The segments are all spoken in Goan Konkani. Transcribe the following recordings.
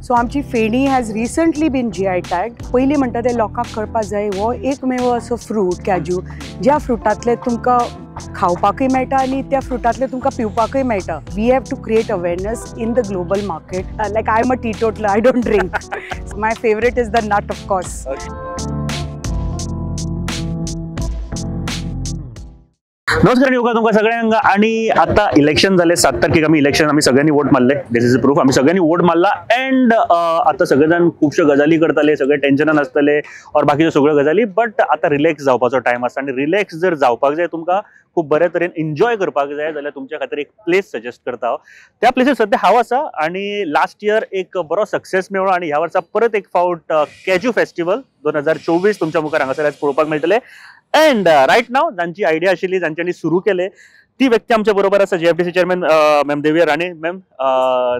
सो आमची feni has recently been GI tag. पयलीं म्हणटा ते लोकांक कळपा जाय हो एकमेव असो फ्रूट कॅज्यू ज्या फ्रुटांतले तुमकां खावपाकूय मेळटा आनी त्या फ्रुटांतले तुमकां पिवपाकूय मेळटा. We have to create awareness in the global market. Like I am a teetotaler, I don't drink. My favourite is the nut of course. नमस्कार आणि तुमकां सगळ्यांक. आणि आता इलेक्शन झाले 7 तारखेक आमी इलेक्शन आमी सगळ्यांनी वोट मारले. This is proof आमी सगळ्यांनी वोट मारला. अँड आता सगळे जाण खुबश्यो गजाली करताले, सगळे टेन्शनान आसतले और बाकीच्यो सगळ्यो गजाली, बट आता रिलॅक्स जावपाचो टायम आसा. आनी रिलॅक्स जर जावपाक जाय तुमकां खूब बरे तरेन एन्जॉय करपाक जाय जाल्यार तुमच्या खातीर एक प्लेस सजेस्ट करता हांव. त्या प्लेसीर सद्या हांव आसा आनी लास्ट इयर एक बरो सक्सेस मेळ्ळो आनी ह्या वर्सा परत एक फावट कॅज्यू फेस्टिवल 2024 तुमच्या मुखार हांगासर आयज पळोवपाक मेळटले. अँड रायट नाव जांची आयडिया आशिल्ली, जांच्यांनी सुरू केले ती व्यक्ती आमच्या बरोबर आसा, GFDC chairman ma'am Deviya Rane ma'am.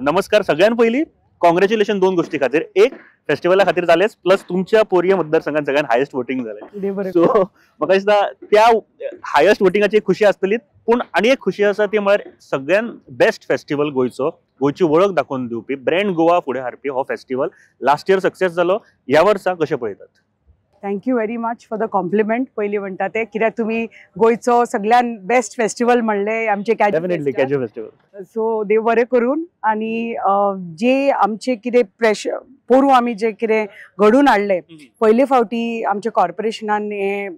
नमस्कार. सगळ्यात पयली कॉंग्रॅच्युलेशन दोन गोष्टी खातीर, एक फेस्टिवला खातीर जालेच, प्लस तुमच्या पोरये मतदारसंघात सगळ्यात हायेस्ट वोटिंग जालें. सो म्हाका दिसता त्या हायेस्ट वोटिंगाची एक खुशी आसतली, पूण आनी एक खुशी आसा ती म्हळ्यार सगळ्यात बेस्ट फेस्टिवल गोंयचो, गोंयची वळख दाखोवन दिवपी, ब्रँड गोवा फुडें हाडपी हो फेस्टिवल लास्ट इयर सक्सेस जालो. ह्या वर्सा कशें पळयतात? Thank you very much for the compliment. पयलीं म्हणटा ते कित्याक तुमी गोंयचो सगळ्यान बेस्ट फेस्टिवल म्हणलें आमचे कॅज्यू फेस्टिवल. सो देव बरें करून. आनी जे आमचे कितें प्रेशर पोरूं आमी जे कितें घडून हाडलें पयले फावटी आमच्या कॉर्पोरेशनान हें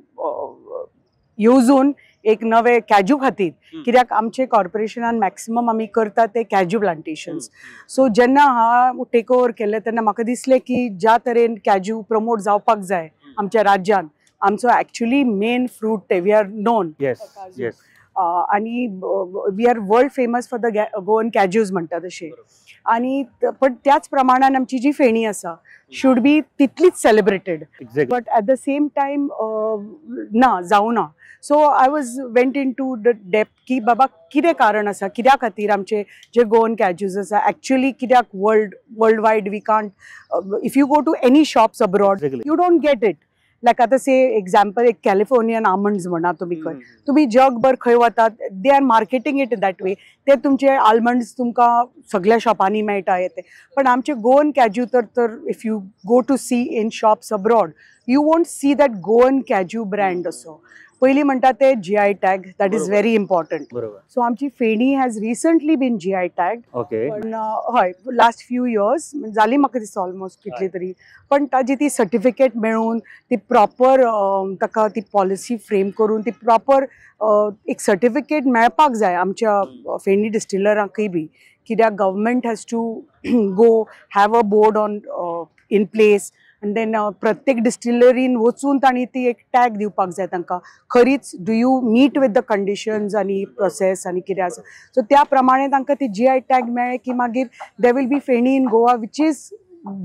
येवजून एक नवे कॅज्यू खातीर, कित्याक आमचे कॉर्पोरेशनान मॅक्सिमम आमी करता ते कॅज्यू प्लांटेशन्स. सो जेन्ना हांव टेक ओवर केलें तेन्ना म्हाका दिसलें की ज्या तरेन कॅज्यू प्रमोट जावपाक जाय आमच्या राज्यान, आमचो एक्चुअली मेन फ्रूट ते we are known आणि we are world famous for the Goan cashews म्हणटा तशें. आनी पण त्याच प्रमाणान आमची जी फेणी आसा should be तितलीच celebrated, but at the same time ना जावना. So I was went into the depth की बाबा कितें कारण आसा, कित्या खातीर आमचे जे गोवन कॅज्यूज आसा एक्चुअली कित्याक world wide we can't, if you go to any shops abroad you don't get it. Like आतां से एग्जाम्पल एक कॅलिफोर्नियन आल्मंड्स म्हणा तुमी खंय तुमी जगभर खंय वतात they are marketing it that way, ते तुमचे आल्मंड्स तुमकां सगळ्या शॉपांनी मेळटा येते. पण आमचे गोवन कॅज्यू तर if you go to see in shops abroad you won't see that Goan cashew brand असो. पयलीं म्हणटा ते GI tag, that is very important. So आमची feni has recently been GI tag. पण हय लास्ट फ्यू इयर्स जाली म्हाका दिसता ऑलमोस्ट कितली तरी, पण ताजी ती सर्टिफिकेट मेळून ती प्रॉपर ताका ती पॉलिसी फ्रेम करून ती प्रॉपर एक सर्टिफिकेट मेळपाक जाय आमच्या फेणी डिस्टिलरांकूय बी, कित्याक government has to go have a board on in place and then प्रत्येक डिस्टिलरीन वचून तांणी ती एक टॅग दिवपाक जाय तांकां, खरीच do you meet with the conditions आनी प्रोसेस आनी कितें आसा. सो त्या प्रमाणे तांकां ती जीआय टॅग मेळ्ळें की मागीर there will be feni in Goa which is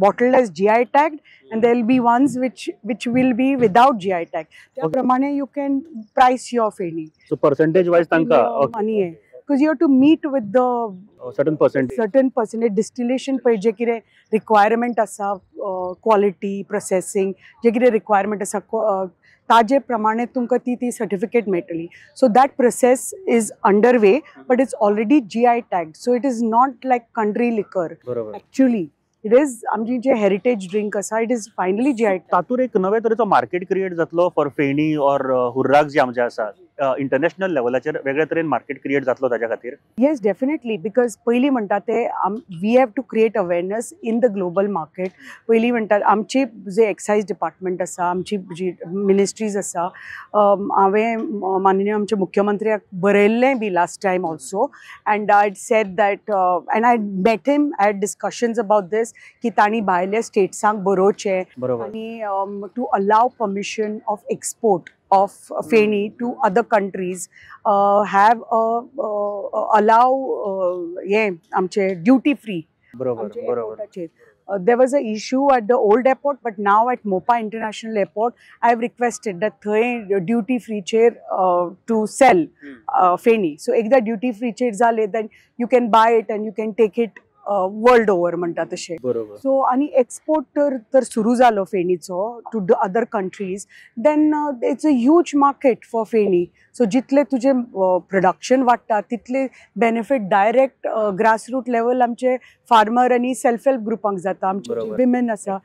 bottled as GI tagged and there will be ones which will be without GI tag. त्या प्रमाणे you can price your feni. So percentage wise तांकां आनी हें because you have to meet with the certain percentage, certain percentage distillation पळय जे कितें रिक्वायरमेंट आसा, क्वॉलिटी प्रोसेसींग जे कितें रिक्वायरमेंट आसा ताजे प्रमाणे तुमकां ती ती सर्टिफिकेट मेळटली. So that process is under way, but it's already GI tagged. So it is not like country liquor actually. It is आमची जे हेरिटेज ड्रिंक आसा it is finally GI. तातूंत एक नवे तरेचो मार्केट क्रिएट जातलो फॉर फेणी ऑर हुर्राक जे आमचे आसा इंटरनॅशनल लेवलाचेर वेगळे तरेन मार्केट क्रिएट जातलो ताज्या खातीर. येस डेफिनेटली, because पयलीं म्हणटा ते we have to create awareness in the global market. पयलीं म्हणटा आमची जे एक्सायज डिपार्टमेंट आसा, आमची जी मिनिस्ट्रीज आसा, हांवें माननीय आमच्या मुख्यमंत्र्याक बरयल्लें बी last time also and I said that and I met him, I had discussions about this की तांणी भायल्या स्टेट्सांक बरोवचें आनी to allow permission of export of feni to other countries, have allow हे आमचे ड्युटी फ्री. बरोबर. There was a issue at the old airport, but now at Mopa International Airport, I have requested that थंय duty free chair to sell feni. So एकदा duty free चेर जाले then you can buy it and you can take it world over म्हणटा तशें. बरोबर. सो आनी एक्सपोर्ट तर तर सुरू जालो फेणीचो to the other countries, then it's a huge market for feni. So जितले तुजें प्रोडक्शन वाडटा तितले बेनिफीट डायरेक्ट ग्रासरूट लेवल आमचे फार्मर आनी सेल्फ हेल्प ग्रुपांक जाता. आमचे विमेन आसा,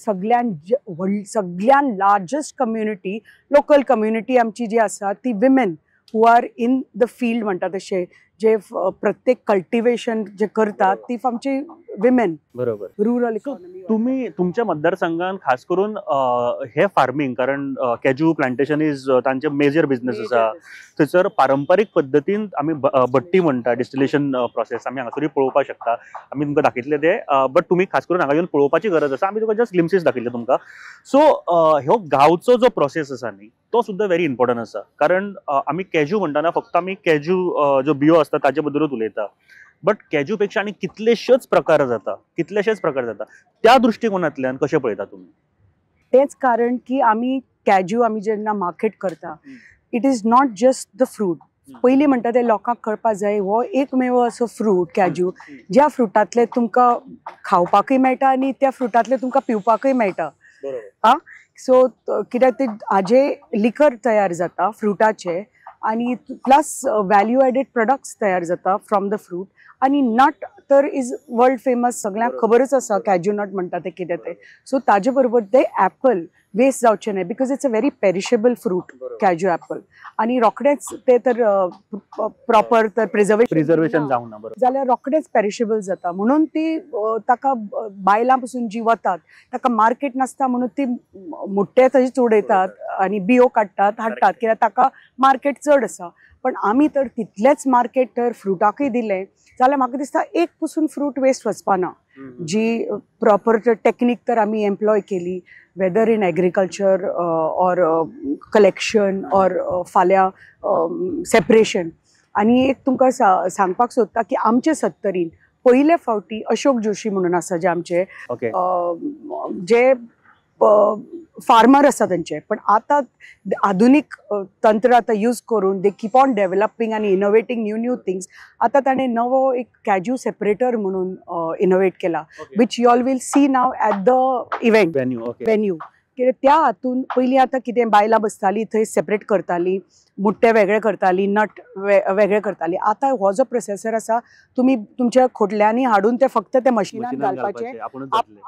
सगळ्यान सगळ्यान लार्जस्ट कम्युनिटी, लोकल कम्युनिटी आमची जी आसा ती women who are in the field म्हणटा तशें, जे प्रत्येक कल्टिवेशन जे करतात ती आमची विमेन. Rural economy. तुम्ही तुमच्या मतदारसंघात खास करून हे फार्मींग, कारण कॅज्यू प्लांटेशन is तांचे मेजर बिझनेस आसा, थंयसर पारंपारीक पद्दतीन आमी भट्टी म्हणटा, डिस्टिलेशन प्रोसेस आमी हांगासरूय पळोवपाक शकता. आमी तुमकां दाखयतले ते, बट तुमी खास करून हांगा येवन पळोवपाची गरज आसा. आमी तुका जस्ट ग्लिम्सीस दाखयले तुमकां. सो ह्यो गांवचो जो प्रोसेस आसा न्ही तो सुद्दां व्हेरी इम्पॉर्टंट आसा, कारण आमी कॅज्यू म्हणटना फक्त आमी कॅज्यू जो बियो आसता ताजे बद्दलूच उलयता, बट कॅज्यू पेक्षा आनी कितलेशेच प्रकार जाता, कितलेशेच प्रकार जाता. त्या दृश्टिकोनांतल्यान कशें पळयता तुमी? तेच कारण की आमी कॅज्यू आमी जेन्ना मार्केट करता, it is not just the fruit. पयलीं म्हणटा ते लोकांक कळपा जाय, हो एकमेव असो फ्रूट कॅज्यू ज्या फ्रुटांतले तुमकां खावपाकूय मेळटा आनी त्या फ्रुटांतले तुमकां पिवपाकूय मेळटा. आं, सो कित्याक ते हाजे लिकर तयार जाता फ्रुटाचे आनी प्लस व्हॅल्यू एडेड प्रोडक्ट्स तयार जाता फ्रॉम the fruit. आनी नट तर is world famous, सगळ्यांक खबरच आसा कॅज्यू नट म्हणटा ते कितें ते. सो ताजे बरोबर ते एप्पल वेस्ट जावचे न्हय, because it's a very perishable fruit cashew apple, आनी रोखडेच ते तर प्रॉपर तर प्रिजर्वेशन जावंक ना जाल्यार रोखडेच पेरिशेबल जाता. म्हणून ती ताका बायलां पसून जी वतात ताका मार्केट नासता, म्हणून ती मुट्टे तशीच उडयतात आनी बियो काडटात हाडटात, कित्याक ताका मार्केट चड आसा. पण आमी तर तितलेंच मार्केट तर फ्रुटाकूय दिलें जाल्यार म्हाका दिसता एक पसून फ्रूट वेस्ट वचपाना. जी प्रॉपर टेक्नीक तर आमी एम्प्लॉय केली, whether in agriculture or collection or फाल्यां सेपरेशन. आनी एक तुमकां सांगपाक सोदता की आमचे सत्तरीन पयले फावटी अशोक जोशी म्हणून आसा, जे आमचे जे फार्मर आसा तेंचे, पण आतां आधुनीक तंत्र आतां यूज करून they keep on developing आनी इनोवेटींग न्यू न्यू थिंग्स. आतां ताणें नवो एक कॅज्यू सेपरेटर म्हणून इनोवेट केला, which you all will see now at the event venue. कित्याक त्या हातून पयलीं आतां कितें बायलां बसतालीं थंय सेपरेट करतालीं, मुट्टे वेगळे करतालीं, नट वेगळे करतालीं. आतां हो जो प्रोसेसर आसा तुमी तुमच्या खोटल्यांनी हाडून ते फक्त ते मशिनान घालपाचें,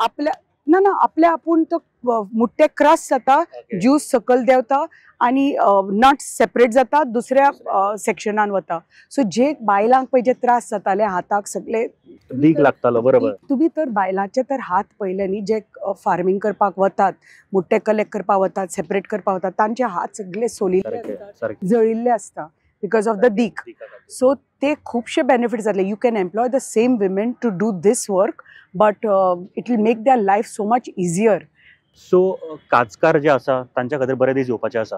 आपल्या ना ना आपल्या आपूण तो मुट्टे क्रश जाता, ज्यूस सकयल देंवता आनी नट्स सेपरेट जाता, दुसऱ्या सेक्शनान वता. सो जे बायलांक पळय जे त्रास जाताले हाताक सगळे दीक लागतालो, बरोबर. तुमी तर बायलांचे तर हात पळयले न्ही, जे फार्मींग करपाक वतात, मुट्टे कलेक्ट करपाक वतात, सेपरेट करपाक वतात, तांचे हात सगळे सोलिल्ले, जळिल्ले आसता because of the दीक. सो ते खुबशे बेनिफीट जातले. You can employ the same women to do this work, but it will make their life so much easier. So काजकार जे आसा तांच्या खातीर बरे दीस येवपाचे आसा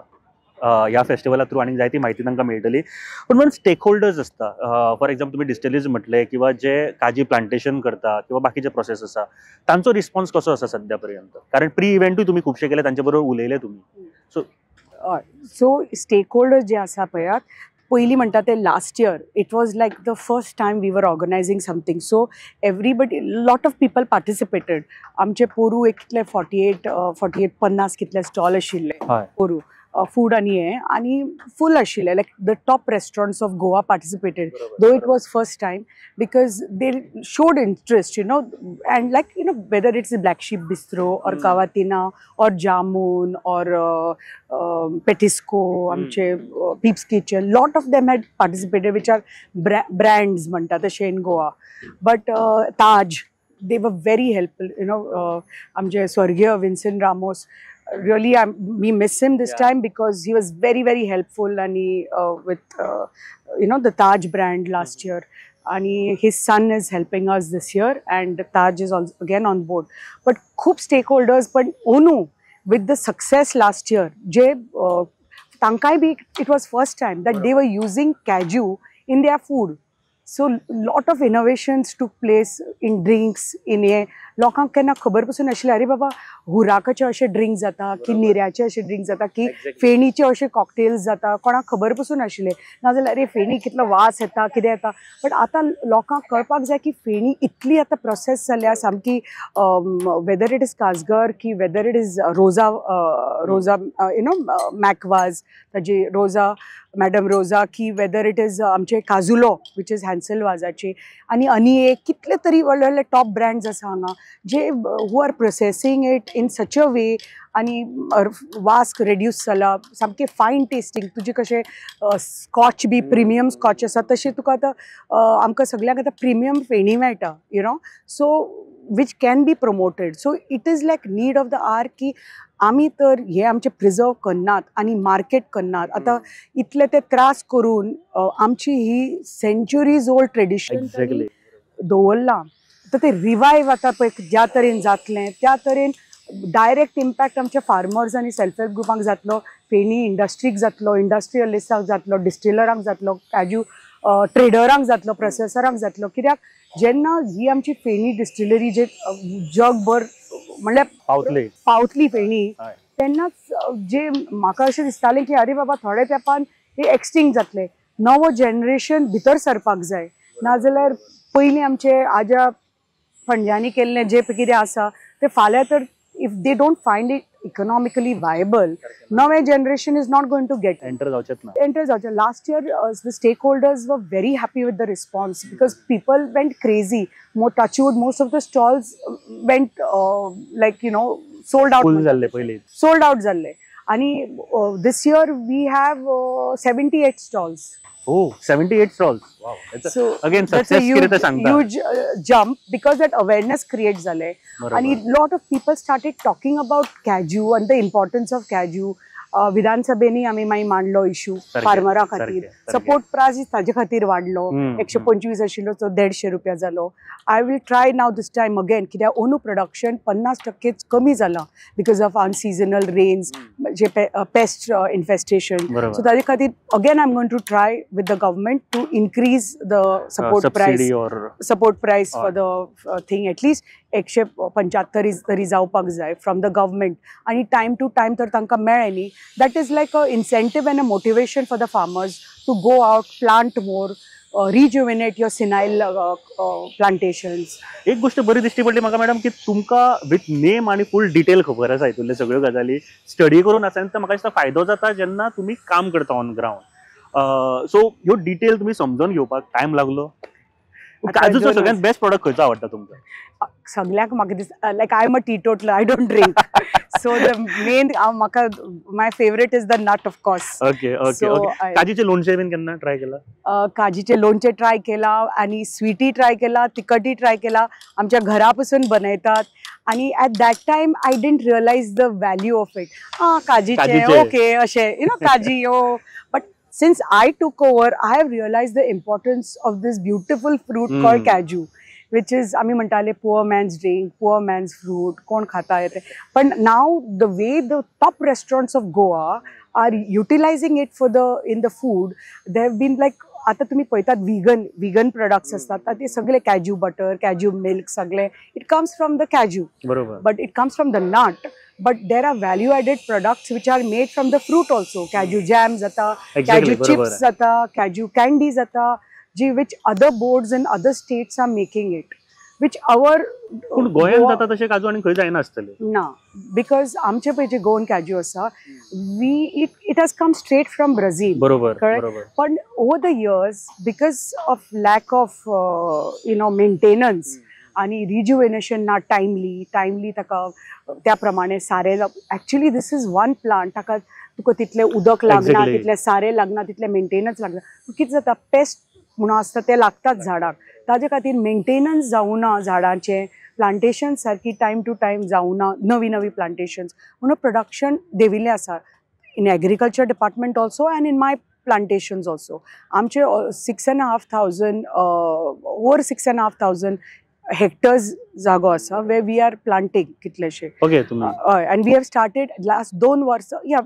ह्या फेस्टिवला थ्रू, आनी जायती म्हायती तांकां मेळटली. पूण वन स्टेक होल्डर्स आसता, फॉर एक्झाम्पल तुमी डिस्टिलरीज म्हटले किंवा जे काजी प्लांटेशन करता किंवा बाकीचे प्रोसेस आसा, तांचो रिस्पॉन्स कसो आसा सद्या पर्यंत? कारण प्री इव्हेंटूय तुमी खुबशे केले, तांचे बरोबर उलयले तुमी. सो सो स्टेक होल्डर्स जे आसा पळयात, पयलीं म्हणटा ते last year it was like the first time we were organising something, so everybody lot of people participated. आमचे पोरू एक कितले 48 50 कितले स्टॉल आशिल्ले पोरू फूड आनी हें, आनी फूल आशिल्ले. Like the top restaurants of Goa participated, though it was first time, because they showed interest, you know, and like you know whether it's Black Sheep Bistro or Cavatina or Jamun or Petisco, आमचे Peeps Kitchen, lot of them had participated, which are brands म्हणटा तशें in Goa. But Taj, they were very helpful, you know. आमचे स्वर्गीय Vincent Ramos, really we miss him this time because he was very very helpful, and he with you know the Taj brand last year, and his son is helping us this year, and Taj is also again on board. But खूप stakeholders, but ONU with the success last year, जे तांकांय बी it was first time that they were using cashew in their food. So lot of innovations took place in drinks, in हे लोकांक केन्ना खबर पसून नाशिल्लें, अरे बाबा हुराकाचे अशे ड्रिंक जाता की निऱ्याचे अशे ड्रिंक जाता की फेणीचे अशे कॉकटेल्स जाता, कोणाक खबर पसून नाशिल्लें. नाजाल्यार अरे फेणी कितलो वास येता, कितें येता, बट आतां लोकांक कळपाक जाय की फेणी इतली आतां प्रोसेस जाल्या सामकी, वेदर it is कासगर की whether it is Rosa, Rosa you know मॅकवाज ताजी रोजा, मॅडम रोजा, की वेदर it is आमचे काजुलो which is Hansel वाजाचे, आनी आनी एक कितले तरी व्हडले व्हडले टॉप ब्रँड्स आसा हांगा जे who are processing it in such a way आनी वास रेड्यूस जाला, सामकें फायन टेस्टींग. तुजे कशें स्कॉच बी प्रिमियम स्कॉच आसा तशें तुका आतां आमकां सगल्यांक आतां प्रिमियम फेणी मेळटा, you know, so which can be promoted. So it is like need of the hour की आमी तर हे आमचे प्रिजर्व करनात आनी मार्केट करनात. आतां इतले ते त्रास करून आमची ही सेंच्युरीज ओल्ड ट्रेडिशन दवरलां, आतां ते रिवायव आतां पळय ज्या तरेन जातलें त्या तरेन डायरेक्ट इम्पॅक्ट आमच्या फार्मर्स आनी सेल्फ हेल्प ग्रुपांक जातलो, फेणी इंडस्ट्रीक जातलो, इंडस्ट्रियलिस्टांक जातलो, डिस्टिलरांक जातलो, काजू ट्रेडरांक जातलो, प्रोसेसरांक जातलो. कित्याक जेन्ना ही आमची फेणी डिस्टिलरी जे जगभर म्हणल्यार पावतली फेणी, तेन्नाच जे म्हाका अशें दिसतालें की अरे बाबा थोड्या तेंपान हे एक्सटिंक्ट जातले, नवो जनरेशन भितर सरपाक जाय. नाजाल्यार पयलीं आमचे आज्या पणज्यांनी केल्लें जें कितें आसा तें फाल्यां तर if they don't find it economically viable, नवें generation is not going to get enter जावचेंच ना. एंटर जावचें. Last year the stakeholders were very happy with the response because people went crazy. More touchwood, most of the stalls went like you know sold out. Full जाल्ले पयलीं. सोल्ड आउट जाल्ले. आनी this year we have 78 stalls. Oh, 78 stalls. Wow. So again that's a success कितें तें सांगता. Huge jump because that awareness create जालें आनी lot of people started talking about cashew and the importance of cashew. विधानसभेनी आमी मागीर मांडलो इशू फार्मरा खातीर, सपोर्ट प्रायस ताजे खातीर वाडलो, 125 आशिल्लो तो 150 रुपया जालो. I will try now this time again कित्याक ओनू प्रोडक्शन 50% कमी जालां because of अनसिजनल रेन्स, जे पेस्ट इन्फेस्टेशन. सो ताजे खातीर again I am going to try with the government to increase the support price, support price for the thing at least 175 तरी जावपाक जाय फ्रॉम the government. आनी टायम टू टायम तर तांकां मेळ्ळें न्ही, that is like a incentive and a motivation for the farmers to go out, plant more, rejuvenate your senile plantations. एक गोष्ट बरी दिश्टी पडली म्हाका मॅडम की तुमकां विथ नेम आनी फूल डिटेल खबर आसा, हितूंतले सगळ्यो गजाली स्टडी करून आसा, आनी म्हाका दिसता फायदो जाता जेन्ना तुमी काम करता ऑन ग्रावंड. सो ह्यो डिटेल तुमी समजून घेवपाक टायम लागलो? काजूचो सगळ्यांत बेस्ट प्रोडक्ट खंयचो आवडटा तुमकां? सगळ्यांक म्हाका दिसता like I am a teetotaler, I don't drink, so the main म्हाका my favourite is the nut of course. Okay okay okay. काजीचे लोणचें बीन केन्ना ट्राय केला? काजीचे लोणचें ट्राय केला आनी स्वीटी ट्राय केला, तिखटी ट्राय केला, आमच्या घरा पसून बनयतात. आनी at that time I didn't realise the value of it. आं काजीचे ओके अशें you know काजी यो, but since I took over, I have realized the importance of this beautiful fruit called cashew, which is, आमी म्हणटाले poor man's drink, poor man's fruit, कोण खाता येते. पण now the way the top restaurants of Goa are utilizing it for the in the food, they have been like, आतां तुमी पळयतात विगन विगन प्रोडक्ट्स आसतात ते सगळे कॅज्यू बटर, कॅज्यू मिल्क, सगळे it comes from the cashew, बरोबर, but it comes from the nut. But there are value added products which are made from the fruit also. Cashew jam जाता, कॅज्यू चिप्स जाता, कॅज्यू कॅन्डी जाता, जी which other boards in other states are making it, which our. पूण गोंयांत जाता तशें काजू आनी खंय जायना आसतलें ना, because आमचे पळय जे गोवन कॅज्यू आसा, we it has come straight from Brazil, बरोबर, बरोबर. पण over the years because of lack of you know maintenance आनी रिज्युवेनेशन ना टायमली टायमली ताका त्या प्रमाणे सारें, actually this is one plant, ताका तुका तितलें उदक लागना, तितलें सारें लागना, तितलें मेंटेनन्स लागना. कितें जाता पेस्ट म्हणून आसता ते लागतात झाडाक, ताजे खातीर मेंटेनन्स जावना झाडांचें, प्लांटेशन सारकी टायम टू टायम जावना, नवी नवी प्लांटेशन्स म्हणून प्रोडक्शन देंविल्लें आसा in agriculture department also and in my plantations also. आमचे 6,500 over 6,500 hectares जागो आसा वे we are planting कितलेशे. हय, and we have started last 2 वर्सां, या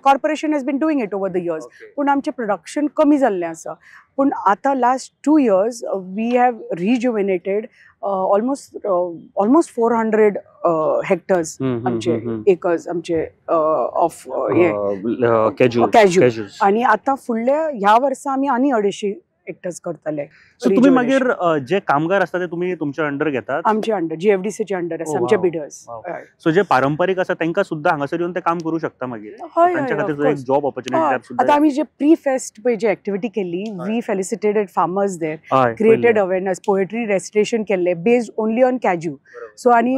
corporation has been doing it over the years, पूण आमचें प्रोडक्शन कमी जाल्लें आसा. पूण आतां last 2 years we have rejuvenated almost 400 hectares आमचे एकर्स आमचे ऑफ हे कॅज्यू कॅज्यू. आणि आता फुडल्या ह्या वर्सा आमी आनी 250 हेक्टर्स करतले. सो तुम्ही मागीर जे कामगार आसता ते तुम्ही तुमच्या अंडर घेतात? आमचे अंडर जीएफडीसीचे अंडर आसा आमचे बिडर्स. सो जे पारंपरीक आसा तांकां सुद्दां हांगासर येवन ते काम करू शकता मागीर, तांच्या खातीर एक जॉब ऑपॉर्च्युनिटी. आतां आमी जे प्री फेस्ट पळय जे एक्टिविटी केल्ली, we felicitated farmers there, created awareness, poetry recitation केल्ले based only on cashew. So आनी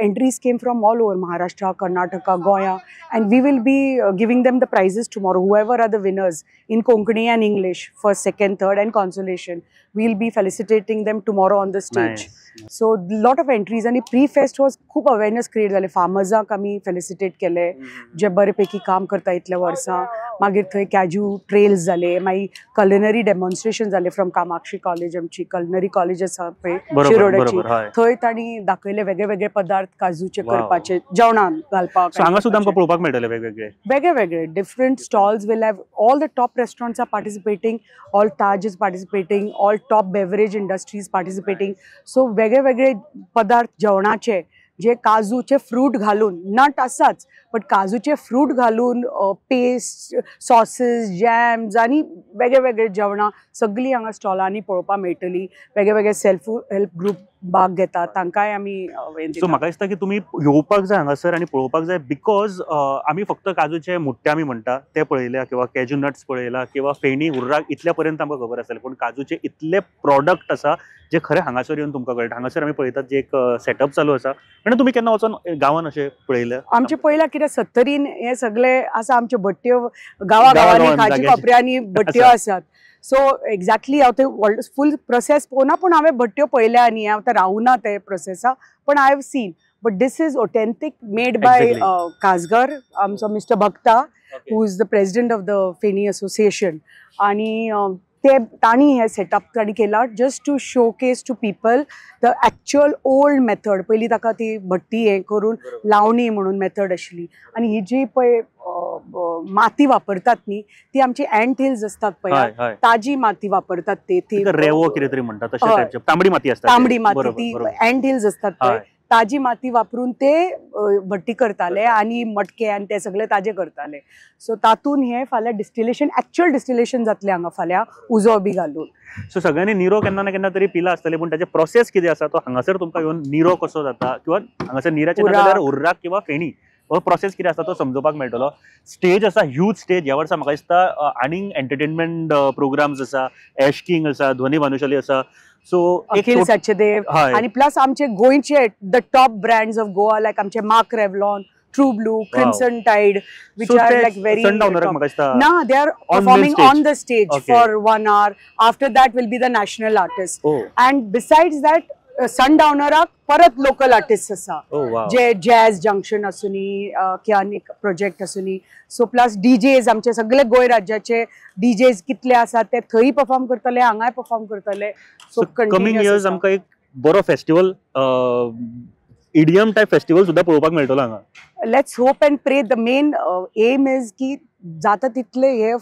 entries came from all over Maharashtra, Karnataka, Goa, and we will be giving them the prizes tomorrow. Whoever are the winners in Konkani and English, first, second, third and consolation, we'll be felicitating them tomorrow on the stage. Nice. So lot of entries and pre-fest was खूप awareness create झाले. फार्मर्सांक आमी फेलिसिटेट केले जे बरेपैकी काम करता इतल्या वर्सां. मागीर थंय कॅज्यू ट्रेल्स जाले, मागीर कलिनरी डेमॉन्स्ट्रेशन जाले फ्रॉम कामाक्षी कॉलेज, आमची कलिनरी कॉलेज आसा पळय शिरोड्याची, थंय तांणी दाखयले वेगळे वेगळे पदार्थ काजूचे करपाचे, जेवणान घालपाक. हांगा सुद्दां आमकां पळोवपाक मेळटले वेगवेगळे वेगळे वेगळे different stalls will have. All the top restaurants are participating, all Taj is participating, all top beverage industries participating. So वेगळे वेगळे पदार्थ जेवणाचे जे काजूचे फ्रूट घालून, नट आसाच बट काजूचे फ्रूट घालून पेस्ट, सॉसीस, जॅम्स आनी वेगळे वेगळे जेवणां सगळीं हांगा स्टॉलांनी पळोवपाक मेळटली. वेगळे वेगळे सेल्फ हेल्प ग्रुप भाग घेतात तांकांय आमी. सो म्हाका दिसता की तुमी येवपाक जाय हांगासर आनी पळोवपाक जाय, because आमी फक्त काजूचे मुट्टे आमी म्हणटा ते पळयल्या किंवा कॅज्यू नट्स पळयला किंवा फेणी हुर्राक इतल्या पर्यंत आमकां खबर आसतलें, पूण काजूचे इतले प्रोडक्ट आसा जे खरें हांगासर येवन तुमकां कळटा. हांगासर आमी पळयतात जे एक सेटअप चालू आसा. आनी तुमी केन्ना वचोन गांवान अशें पळयलें? आमचें पळयलां कित्याक सत्तरीन हे सगळे आसा, आमच्यो भट्ट्यो गांवा गांवांनी काजी कोपऱ्यांनी भट्ट्यो आसात. सो एक्झॅक्टली हांव ते फूल प्रोसेस पळोवना, पूण हांवें भट्ट्यो पळयल्या आनी हांव आतां रावना ते प्रोसेसा, पण I have seen. But this is authentic made by Kajgar आमचो mister Bhakta, who is the president of the Feni association. आनी ते तांणी हे सेटअप तांणी केला just to showcase to people the actual old method. पयलीं ताका ती भट्टी हें करून लावणी म्हणून मेथड आशिल्ली. आनी ही जी पळय माती वापरतात न्ही ती आमची एंट हिल्स आसतात पळय, ताजी माती वापरतात ते, रेवो कितें तरी म्हणटात तशें, तांबडी माती आसता, तांबडी माती ती एंट हिल्स आसतात पळय, ताजी माती वापरून ते भट्टी करताले आनी मटके आनी ते सगळे ताजे करताले. सो तातून हे फाल्यां डिस्टिलेशन, एक्चुअल डिस्टिलेशन जातलें हांगा फाल्यां उजो बी घालून. सो सगळ्यांनी निरो केन्ना ना केन्ना तरी पिला आसतले, पूण ताचे प्रोसेस कितें आसा तो हांगासर तुमकां येवन निरो कसो जाता किंवा हांगासर निराचे जाल्यार हुर्राक किंवा फेणी हो प्रोसेस कितें आसा तो समजोवपाक मेळटलो. स्टेज आसा, ह्यूज स्टेज. ह्या वर्सा म्हाका दिसता आनीक एंटरटेनमेंट प्रोग्राम्स आसा, एश किंग आसा, ध्वनी भानुशाली आसा, सो अखिल सचदेव आनी प्लस आमचे गोंयचे the top brands of Goa like आमचे Mark Revlon, True Blue, Crimson Tide, which are like very ना, they are performing on the stage for 1 hour. After that will be the national artist. And besides that सनडाउनराक परत लोकल आर्टिस्ट आसा जे जॅज जंक्शन आसूनी किंवा आनीक प्रोजेक्ट आसूनी. सो प्लस डीजेज आमचे सगळे गोंय राज्याचे डीजेज कितले आसात ते थंय परफॉर्म करतले, हांगाय परफॉर्म करतले. सो कमिंग इयर्स आमकां एक बरो फेस्टिवल, ईडीएम टायप फेस्टिवल सुद्दां पळोवपाक मेळटलो हांगा. Let's hope and pray. The main aim is की जाता तितले हे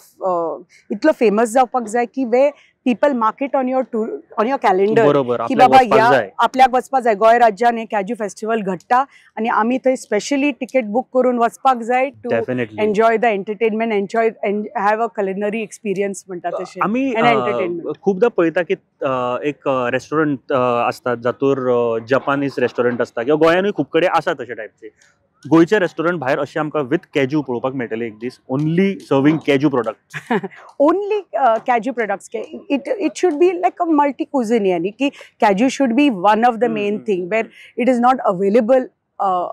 इतलो फेमस जावपाक जाय की way people market on your tour, on your calendar की बाबा ह्या आपल्याक वचपाक जाय, गोंय राज्यान हे कॅज्यू फेस्टिवल घडटा आनी आमी थंय स्पेशली टिकेट बुक करून वचपाक जाय to enjoy the entertainment, enjoy have a culinary experience म्हणटा तशें. आमी खुबदां पळयता की एक रेस्टॉरंट आसतात जातूर जपानीज रेस्टॉरंट आसता किंवा गोंयानूय खूब कडेन आसा तशे टायपचे. गोंयचे रेस्टॉरंट भायर अशें आमकां विथ कॅज्यू पळोवपाक मेळटले एक दीस, only serving cashew product, only cashew products. It should be like a multi cuisine, यानी की cashew should be one of the main thing where it is not available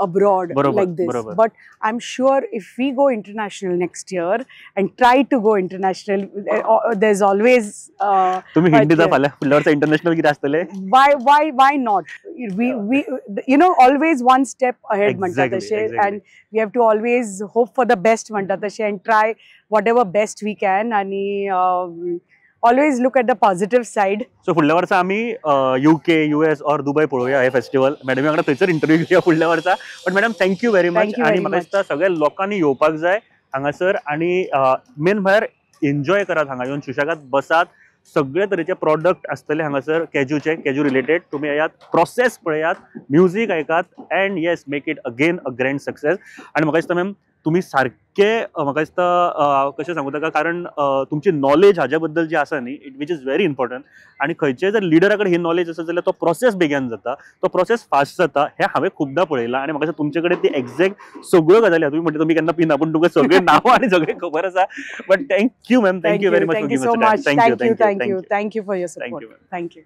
abroad like this. But I'm sure if we go international next year and try to go international, there's always तुम्ही हिंदी दा फाल्या फुडल्या वर्सा इंटरनॅशनल कितें आसतलें? Why not? We you know, always one step ahead म्हणटा तशें, and we have to always hope for the best म्हणटा तशें and try whatever best we can आणि always look at the positive side. So फुडल्या वर्सा आमी UK, US or Dubai पळोवया हे फेस्टिवल. मॅडमी वांगडा थंयसर इंटरव्यू घेवया फुडल्या वर्सा. But madam thank you very much. आनी म्हाका दिसता सगळ्या लोकांनी येवपाक जाय हांगासर आनी मेन म्हळ्यार एन्जॉय करात, हांगा येवन सुशेगाद बसात, सगळे तरेचे प्रॉडक्ट आसतले हांगासर कॅजूचे, कॅजू रिलेटेड. तुमी येयात, प्रोसेस पळयात, म्युजीक आयकात and yes, make it again a grand success. आनी म्हाका दिसता मॅम, तुमी सारके म्हाका दिसता कशें सांगू ताका, कारण तुमची नॉलेज हाज्या बद्दल जी आसा न्ही, which is very important. आनी खंयच्याय जर लिडरा कडेन ही नॉलेज आसा जाल्यार तो प्रोसेस बेगीन जाता, तो प्रोसेस फास्ट जाता. हें हांवें खुबदां पळयलां आनी म्हाका दिसता तुमचे कडेन ती एक्झॅक्ट सगळ्यो गजाली आहा. तुमी म्हणटा तुमी केन्ना पिना, पूण तुमकां सगळे नांवां आनी सगळें खबर आसा. But thank you ma'am, thank you very much. Thank you so much. Thank you, thank you, thank you for your thank you. Support. Thank you.